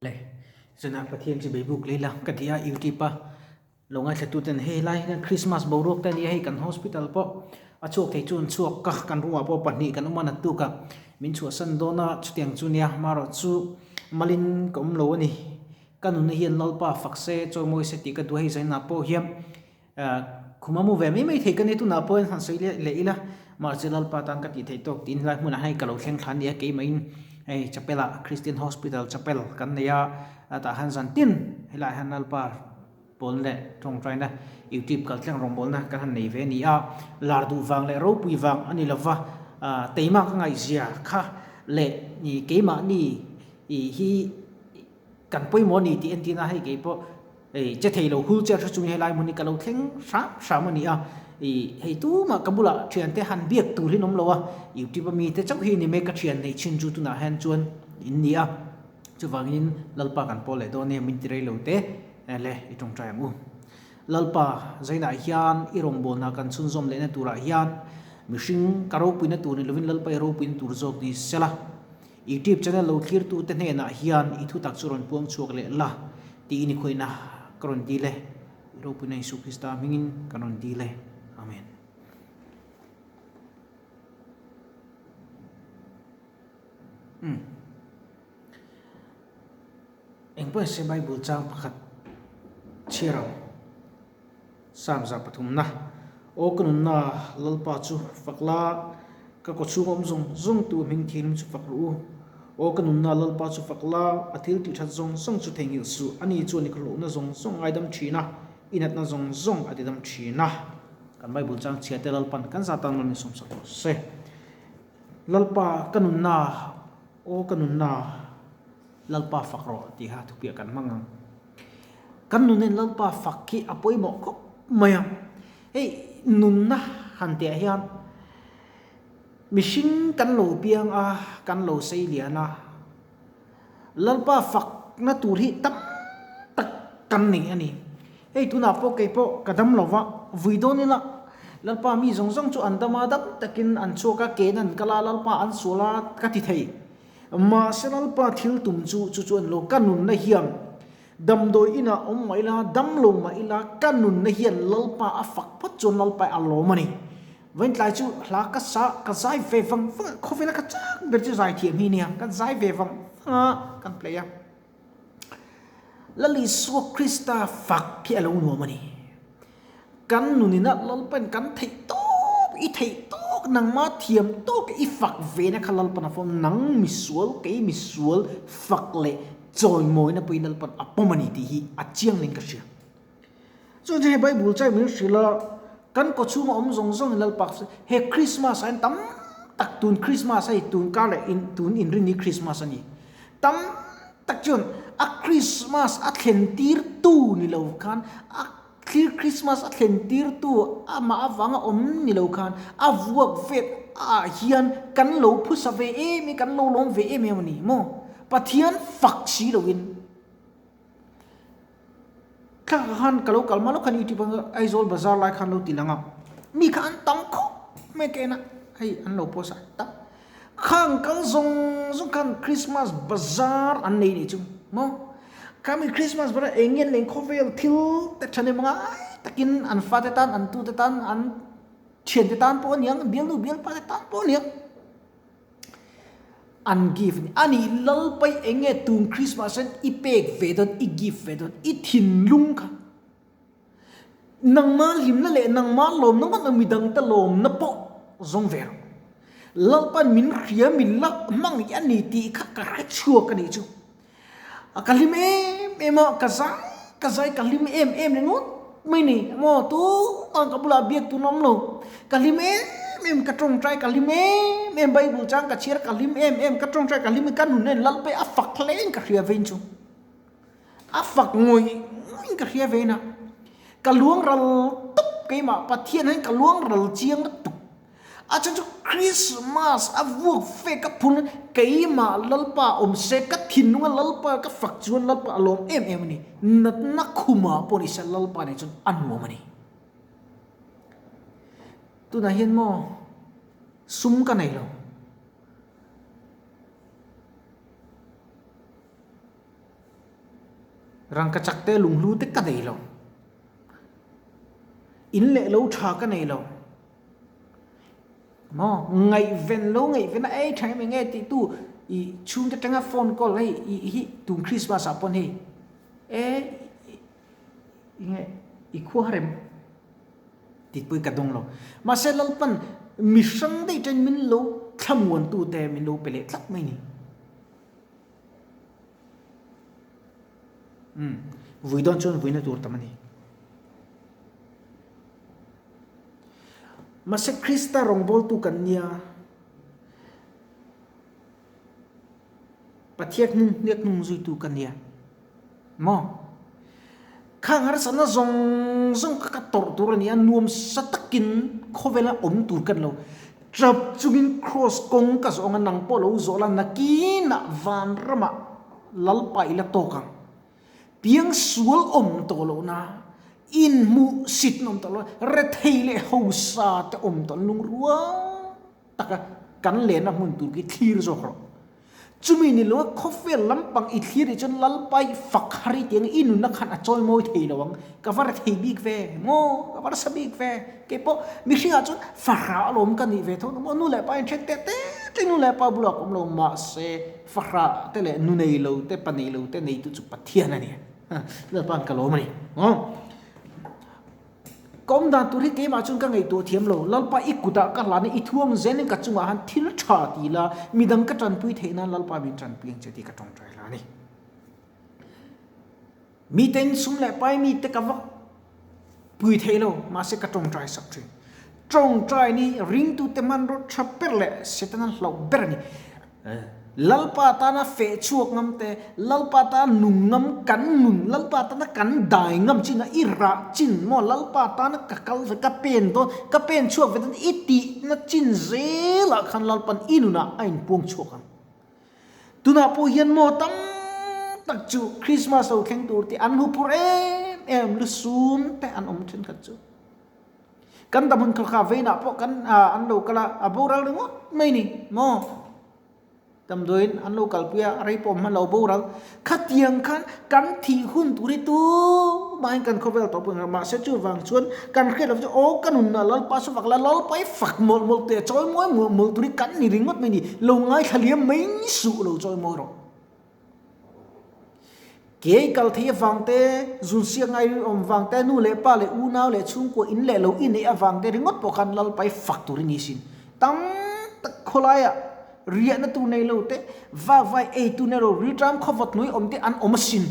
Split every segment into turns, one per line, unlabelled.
Le, zanah Pathian chu beibuk lei la ka ti a, YouTube a lo ngaithla ten hei lai hian Christmas boruak te a nia hei kan hospital pawh a chhuak thei chu an chhuak a, kan room ah pawh pahnih kan awm a naktuk ah min chhuahsan dawn a chutiang chu nia marawh chu malin ka awm lo a ni ka nunna hian Lalpa fak se chawimawi se tih ka duh a hei zainah pawh hian Khum a mu ve mai mai thei ka ni tunah pawhin han sawi leh leh ila mahse Lalpa tan ka tih theih tawk tiin helai hmunah hian ka lo thleng thla a ni a keimahin hei chapel ah Christian Hospital chapel kan nei a tah hian zan tin helaiah hian Lalpa pawn leh tawngtaina YouTube kal thleng rawngbawlna kan han nei ve a ni a lar duh vang leh ropui vang a ni lova teima ka ngaihzia kha leh keimahni hi kan pawimawh a ni tih entirna hei keipawh Ei, che thei lo hul che hre chung helai hmun hi ka lo thleng hram hram a ni a, i hei tumah ka bulah thiante han biak tur hi an awm lo a, YouTube a mite chauh hi ni mai ka thian neih chin chu tunah hian chuan in ni a, chuvangin Lalpa kan pawl leh dawn nia min ti rei lo te le i tawngtai ang u. Lalpa zainah hian i rawngbawlna kan chhunzawm lehna turah hian mihring ka ropuina tur ni lovin Lalpa i ropuina tur zawk ni sela. Youtube channel lo thlirtute hnenah hian i thutak chu rawn puang chhuak leh la tiin i khawihna ka rawn dil e. I ropuina Isu Krista hmingin ka rawn dil e. Amen. Umm. Engpawh se Bible chang pakhat chhiar ang. Psalm 3 na, Aw ka nunna, Lalpa chu fak la, ka kawchhung awm zawng zawng tu hming thianghlim chu fak rawh u. Aw ka nunna, Lalpa chu fak la, a thil tih that zawng zawng chu theihnghilh suh, ani chuan i khawhlawhna zawng zawng ngaidam thin a, i natna zawng zawng a tidam thin a. Kan Bible chang chhia te Lalpan kan za tan malmin sawmsak rawh se. Lalpa ka nunna, aw ka nunna, Lalpa fak rawh tih kha thupiah kan hmang ang. Kan nunin Lalpa fak hi a pawimawh khawp mai a. Hei nunna han tihah hian mihring kan lo piang a, kan lo sei lian a, Lalpa fakna tur hi tam tak kan nei a ni. Hei tunah pawh kei pawh ka dam lo va, vui dawn ila Lalpa mi zawng zawng chu an dam a, dam takin an chhuak a, kein an kal a, Lalpa an sual a ka ti thei. Mahse Lalpa thil tum chu chu chu a ni lo, ka nunna hian damdawi inah awm mah ila, dam lo mah ila, ka nunna hian Lalpa a fak phawt chuan Lalpa a lawm a ni. Vawiintlai chu hla ka sa, ka zai ve vang vang a, khawvela ka chak ber chu zai thiam hi nia, ka zai ve vang vang a, kan play a. Lal Isua Krista fak hi a lo nuam a ni. Kan nunina Lalpan kan theih tawk, i theih tawk, nangma thiam tawk i fak vena kha Lalpan a fawm, nang misual, kei misual fak leh chawimawina pawhin Lalpan a pawm a ni tih hi a chiang niin ka hria. Chuan hei Bible chai min hrilh a, kan kawchhunga awm zawng zawngin Lalpa he Christmas ah hian tam tak tun Christmas hei tun kar leh tun inrinni Christmas a ni. Tam tak chuan a Christmas a thlen tir tu ni lo khan a thlir Christmas a thlen tir tu amah avanga awm ni lo khan a vuak vet ah hian kan lo phusa ve em em kan lo lawm ve em em a ni maw Pathian fak si lo in thla khan ka lo kal hma lawk khan youtube a Aizawl bazar lai khan lo ti lang a mi kha an tam khawp mai ka en a hei an lo post a tam Khang kal zawng zawng khan Christmas bazar an nei nih chu maw? Khami Christmas bazar eng nge an leng khawvel thil te thahnem ngai takin an fate tan, an tute tan, an thiante tan pawh a niang, bialnu bialpa te tan pawh a niang. An give a ni. A nih Lalpai eng nge tun Christmas hian i pek ve dawn, i give ve dawn, i thinlung kha. Nangmah hlimna leh nangmah lawmna ngawt lo midangte lawmna pawh zawng ve rawh. Lalpan min hria min la hmang hi a ni tih kha ka hre chhuak a nih chu. Ka hlim em em a, ka zai ka zai ka hlim em em ringawt mai ni. Maw tumah ka bulah biak tun awm lo. Ka hlim em em ka tawngtai ka hlim em em Bible chang ka chhiar ka hlim em em ka tawngtai ka hlim ka nun en Lalpa a fak hle in ka hria vein chu. A fak ngawih ngawih ka hria ve na. Ka luang ral tawp keimah Pathian hian ka luang ral chiang lutuk. A chhan chu Christmas a vuak ve ka phun keimah Lalpa awm se ka thinlunga Lalpa ka fak chuan Lalpa a lawm em em a ni. Natna khumah pawh ni se Lalpa nen chuan a nuam a ni. Tunah hian maw sum ka nei lo. Rangkachak te lunghlu te ka nei lo. In leh lo tha ka nei lo. Maw ngaihven lo ngaihven a ei tha em enge tih tu i chhungte tanga phone call hei i hi tun Christmas ah pawn hei e enge i khua rem tih pawh hi ka dawng lo. Mahse Lalpan mi hrang daih ṭain min lo thlamuan tu te min lo pe leh tlat mai ni. Umm vui dawn chuan vuina tur tam a ni. Mahse Krista rawngbawltu kan nia, Pathian hnung hniak hnung zuitu ka nia maw? Khang harsatna zawng zawng kha ka tawrh tur a ni a, nuamsa takin khawvela awm tur ka ni lo. Ṭap chungin Kraws kawng ka zawh ang a, nang pawh lo zawh la, nakinah vanramah Lalpa i la tawk ang. Piang sual awm tawh lohna, inhmuh sit nawm tawh lohna, rethei leh hausa te awm tawh lungrual taka kan lenna hmun tur khi thlir zawk rawh. Chumi ni loa khawvel lampang i thlir nih chuan Lalpa i fak har i tiang i nunna khan a chawi mawi thei lo ang. Ka va rethei bik ve maw? Ka va rasa bik ve? Keipawh mihringah chuan fahrah alawm ka nih ve tho maw? Nu leh pa in then teh teh teh nu leh pa bulah ka awm lo mahse Fahrah te leh nu nei lo te, pa nei lo te neitu chu Pathian a ni. Lalpa'n ka lawm a ni. Aw. Ka awm dan tur hi keimah chuan ka ngaihtuah thiam lo. Lalpa i kutah ka hlan a, i thuang zelin ka chungah han thil tha ti la, midang ka tanpui theih nan Lalpa min tanpui ang che tih ka tawngtai hla a ni. Mite insum leh pai mite ka va pui thei lo, mahse ka tawngtai sak thin. Tawngtai ni ringtute hmanraw tha ber leh Setana hlauh ber a ni. Lalpa tana feh chhuak ngam te, Lalpa tana nung ngam kan nun, Lalpa tana kan dai ngam chin a, i rah chin maw, Lalpa tana ka kal ve, ka pen dawn, ka pen chhuak ve dawn i tihna chin zelah khan Lalpan i nunah a inpuang chhuak ang. Tunah pawh hian maw tam tak chu Christmas lo thleng tur te an hmu phur em em lusum te an awm thenkhat chu. Kan dam hun kha veinah pawh kan an lo kal a, a boral ringawt mai ni maw. Damdawiin an lo kalpui a, rei pawh hman lo boral. Khatiang khan kan thih hun tur hi tumahin kan khawvel tawh pawh mahse chuvang chuan kan hriat loh chu aw ka nunna Lalpa chu fak la, Lalpa i fak mawlh mawlh teh chawi mawi mawlh mawlh tur hi kan ni ringawt mai ni, lo ngaithla liam mai suh lo chawi mawi rawh. Kei kal thei avang te, zun siak ngai awm vang te, nu leh pa leh unau leh chhungkua in leh lo i neih avang te ringawt pawh khan Lalpa i fak tur i ni sin. Tam tak khawlaiah riahna tur nei lo te, vakvai ei tur nei lo, rilṭam khawvawt hnuai awm te an awm asin.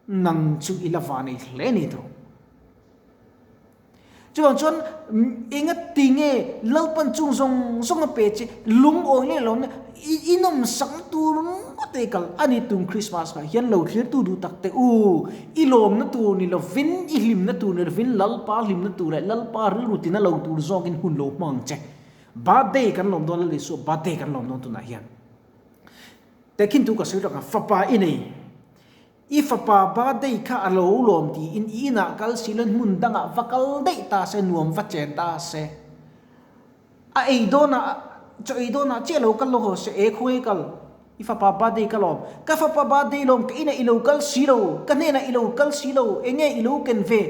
Nang chu i la va nei hle ni tawh. Chuvang chuan enga ti nge Lalpan chung zawng zawng a pe che lungawi leh lo i nawmsak tur ngawt ei kal a ni tum Christmas ah hian lo thlir tu duh tak teh u i lawmna tur ni lovin i hlimna tur ni lovin Lalpa hlimna tur leh Lalpa rilru tina lo tur zawkin hun lo hmang che birthday kan lawm dawn Lal Isua birthday kan lawm dawn tunah hian tehkhin tu ka sawi lawk ang fapa i nei I fapa birthday kha a lo lawm tiin i inah kal si loin hmun dangah va kal daih ta se, nuam va chen ta se. A ei dawnah, chaw ei dawnah chiah lo kal lo haw se, e khawnge kal? I fapa birthday ka lawm. Ka fapa birthday lawm ka inah i lo kal si lo, ka hnenah i lo kal si lo, enge i lo ken ve?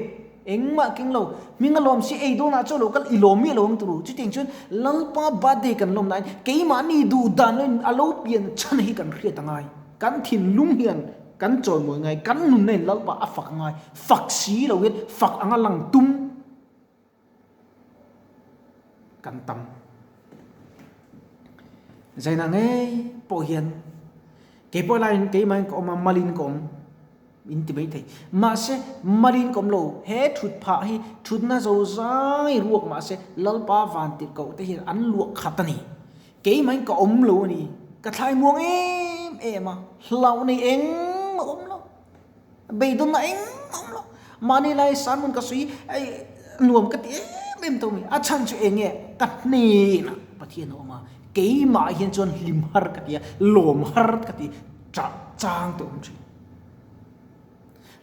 Engmah keng lo. Hming a lawm si, ei dawnah chaw lo kal i lawm miah lo ang turu. Chutiang chuan Lalpa birthday kan lawm nain keimahni duh dan loin a lo pian chhan hi kan hriat a ngai. Kan thinlung hian kan chawimawi ngai, kan nunna in Lalpa a fak ngai, fak si lo hian fak anga lang tum kan tam. Zaina ngei pawh hian keipawh laiin keimahin ka awm a, malin ka awm in ti mai thei. Mahse malin ka awm lo, he thut phah hi thutna zo zai ruak mahse Lalpa vantirhkoh te hian an luah khat a ni. Keimahin ka awm lo a ni. Ka thlai muang em em a, hlauh nei eng a awm lo. Beidawnna eng a awm lo. Mahni lai sermon ka sawi ei nuam ka ti em em tawh mai. A chhan chu eng nge? Ka hnenah Pathian a awm a, keimah hian chuan hlim har ka ti a, lawm har ka ti, ṭah chang te awm ṭhin.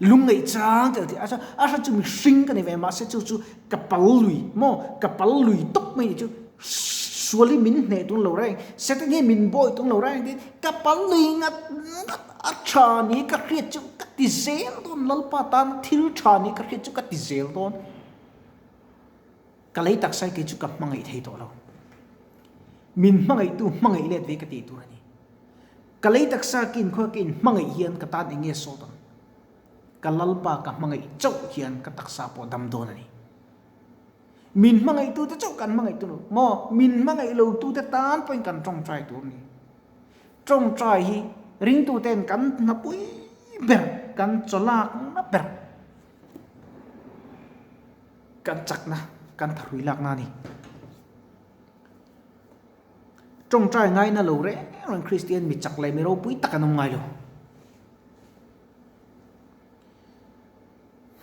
Lungngaih chang te a ti a, a hran chu mihring ka ni ve mahse chu chu ka pal lui maw ka pal lui tawp mai ni chu sual hi min hneh tung lo reng Satan hi min bawi tung lo reng tiin ka pal lui ngat ngat a tha ni ka hriat chu ka ti. ti zel dawn Lalpa tan thil tha nih ka hriat chu ka ti zel dawn. Ka lei taksa hi kei chu ka hmangaih thei tawh lo. Min hmangaihtu hmangaih let ve ka tih tur a ni. Ka lei taksa ka inkhawih a ka inhmangaih hian ka tan eng nge sawt ang? Ka Lalpa ka hmangaih chauh hian ka taksa pawh dam dawn a ni. Min hmangaihtute chauh kan hmangaih tur lo maw? Min hmangaih lotute tan pawhin kan tawngtai tur a ni. Tawngtai hi ringtuten kan hnapui ber, kan chawlakna ber, kan chakna, kan thahrui lakna a ni. Tawngtai ngaina lo reng reng Kristian mi chak leh mi ropui tak an awm ngai lo.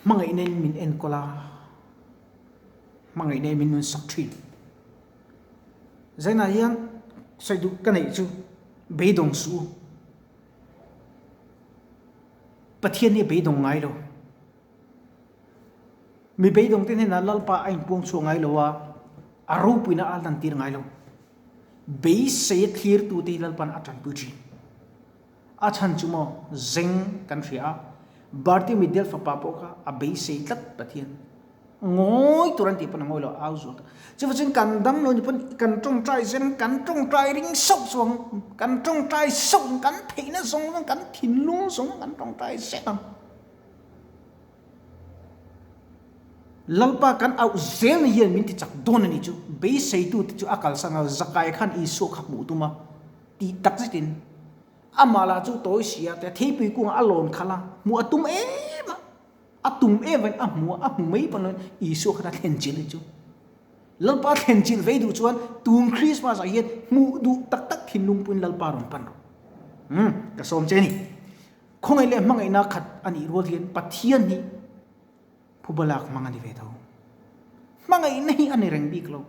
Hmangaihna in min enkawl a, hmangaihna in min nun sak thin. Zainah hian sawi duh ka neih chu beidawng suh u. Pathian hi a beidawng ngai lo. Mi beidawng te hnenah Lalpa a inpuang chhuak ngai lo a, a ropuina a lantir ngai lo. Beisei a thlirtute hi Lalpa'n a tanpui thin. A chhan chu maw zeng kan hria a, Bartimidel fapa pawh kha a beisei tlat Pathian ngawi tur an tih pawn a ngawi lo, a au zual ta. Chuvachin kan dam lo ni pawn kan tawngtai zen, kan tawngtai ring sauh chuang, kan tawngtai sauh kan theihna zawng zawng, kan thinlung zawng kan tawngtai zel ang. Lalpa kan auh zel na hian min ti chak dawn a nih chu. Beiseitute chu a kalsan a, Zakai khan Isua kha hmuh tum a. Tih tak zetin amah lah chu tawi si a, theipui kungah a lawn khalh a, hmuh a tum em a, a tum em avangin a hmu a, a hmu mai pawh loin Isua khan a thlen chilh chu. Lalpa thlen chilh vei duh chuan tun Christmas ah hian hmuh duh tak tak thinlung puiin Lalpa rawn pan rawh. Umm, ka sawm che a ni. Khawngaih leh hmangaihna khat a nih rual hian Pathian hi phuba lak hmang a ni ve tho. Hmangaihna hi a ni reng bik lo.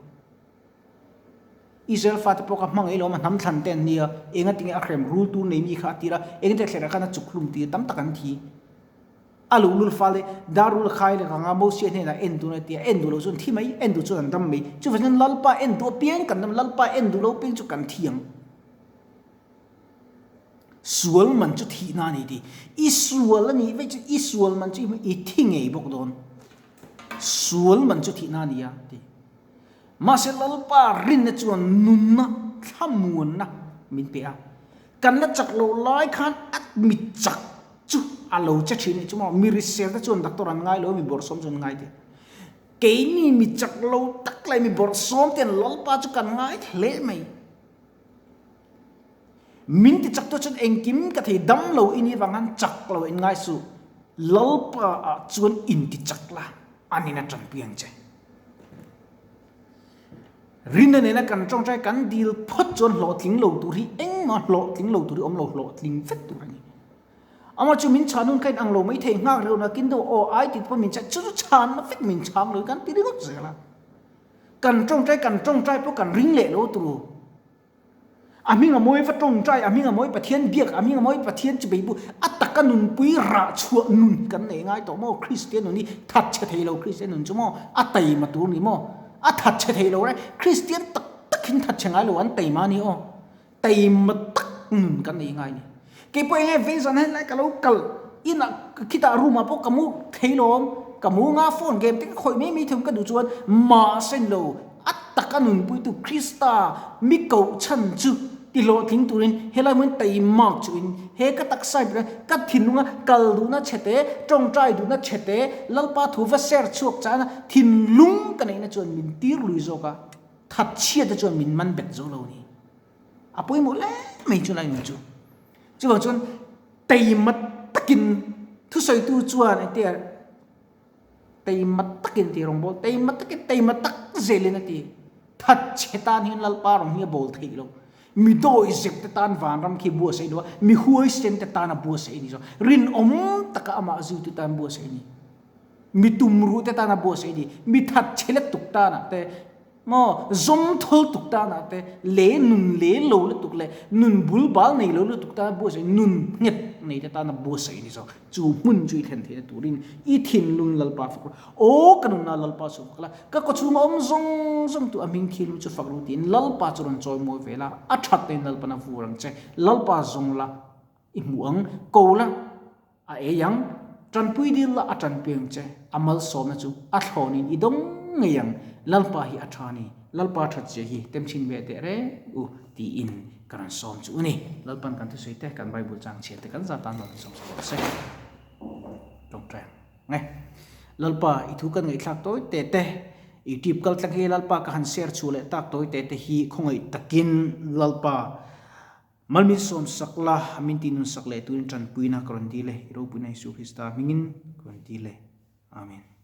Israel fate pawh kha hmangaih lo a hnam thlan te an nia, enga tinge a hrem rul tur nei mi kha a tir a, eng te thlerah khan a chuk hlum tir tam tak an thi. A luhlul fale dar rul a khai leh ang a, Mosia hnenah en duh na tia, en duh lo chu an thi mai, en duh chuan an dam mai. Chuvangin Lalpa en duh apiang kan dam, Lalpa en duh lo apiang chu kan thi ang. Sual man chu thihna a ni ti. I sual a nih vek chu i sual man chu i thi ngei bawk dawn. Sual man chu thihna a ni a ti. Mahse Lalpa rinna chuan nunna thlamuanna min pe a. Kan la chak loh lai khan a mi chak chu a lo che thin a nih chu maw? Mi risel te chuan doctor an ngai lo a, mi bawrhsawm chu an ngai teh. Keini mi chak lo tak leh mi bawrhsawm ten Lalpa chu kan ngai hle mai. Min ti chak tu chuan engkim ka thei dam lo i nih vang khan chak lo in ngai suh. Lalpa ah chuan in ti chak la, an in a tanpui ang che. Rinna nena kan tawngtai kan dil phawt chuan hlawhtling lo tur hi engmah hlawhtling lo tur hi awm lo, hlawhtling vek tur a ni. Amah chu min chhan hun kha in ang lo mai thei nghak reuh nakin deuh aw ai tih pawh min chhan chu chu chhanna vek min chhang lo hi kan ti ringawt zel a. Kan tawngtai kan tawngtai pawh kan ring leh lo turu. A hming a mawi va tawngtai, a hming a mawi Pathian biak, a hming a mawi Pathian chi beibu, a taka nunpui rah chhuah nun kan nei ngai tawh maw? Kristian nun hi that chhe thei lo Kristian nun chu maw? A taima tur ni maw? A that chhe thei lo re, Kristian tak tak hin that chhe ngai lo an taima a ni aw. Taima tak nun kan nei ngai ni. Kei pawh enge vei zan helai ka lo kal inah khitah room ah pawh ka mu thei lawm, ka mu nga phone game te ka khawih mai mai thei ka duh chuan mahse ni lo. A taka nunpuitu Krista mi koh chhan chu ti hlawhtling turin helai hmun teimak chuhin he ka taksa in ka thinlunga kal duhna chhete, tawngtai duhna chhete, Lalpa thu va ser chhuak chana thinlung ka neihna chuan min tir lui zawk a, thatchhiate chuan min man bet zo lo ni. A pawimawh hle mai chu lai nun chu. Chuvang chuan teima takin thusawitu chuan engtia Teima takin ti rawngbâwl, teima takin, teima tak zelin a ti. Thatchhe tân hian Lalpa rawng hi a bâwl theih lo. Mi dawihzep te tân vanram khi buatsaih lo a, mi huaisen te tân a buatsaih a ni zawk. Rinawm taka amah zuitu tân buatsaih a ni. Mi tumruh te tân a buatsaih a ni. Mi thatchhe lutuk tânah te Maw, zawm thawl tuk tanah te, le nun le lo lutuk leh nun bul bal nei lo lutuk tana buatsaih, nun nghet nei te tana buatsaih a ni zawk. Chu hmun chu i thlen theihna turin i thinlung Lalpa fak rawh. Aw ka nunna Lalpa chu fak la, ka kawchhunga awm zawng zawng tu a hming thilum chu fak ru tiin Lalpa chu rawn chawi mawi ve la, a that tein Lalpan a vur ang che. Lalpa zawng la i hmuh ang, ko la. A ei ang, tanpui dil la a tanpui ang che, a malsawmna chu a thlawnin i dawng ngei ang, Lalpa hi a tha ni, Lalpa that zia hi temchhin ve teh reng u tiin ka rawn sawm chu u ni. Lalpan kan thusawi te, kan Bible chang chhiar te kan za tan rawn sawm sak rawh se. Tawngtai ang nge. Lalpa i thu kan ngaihthlak tawi te te, YouTube kal tlang hi Lalpa ka han share chhuah leh tak tawi te te hi khawngaih takin Lalpa Malmin sawmsak la, min tihnunsak leh turin tanpuina ka rawn dil e, i ropuina Isu Krista hmingin ka rawn dil e. Amen.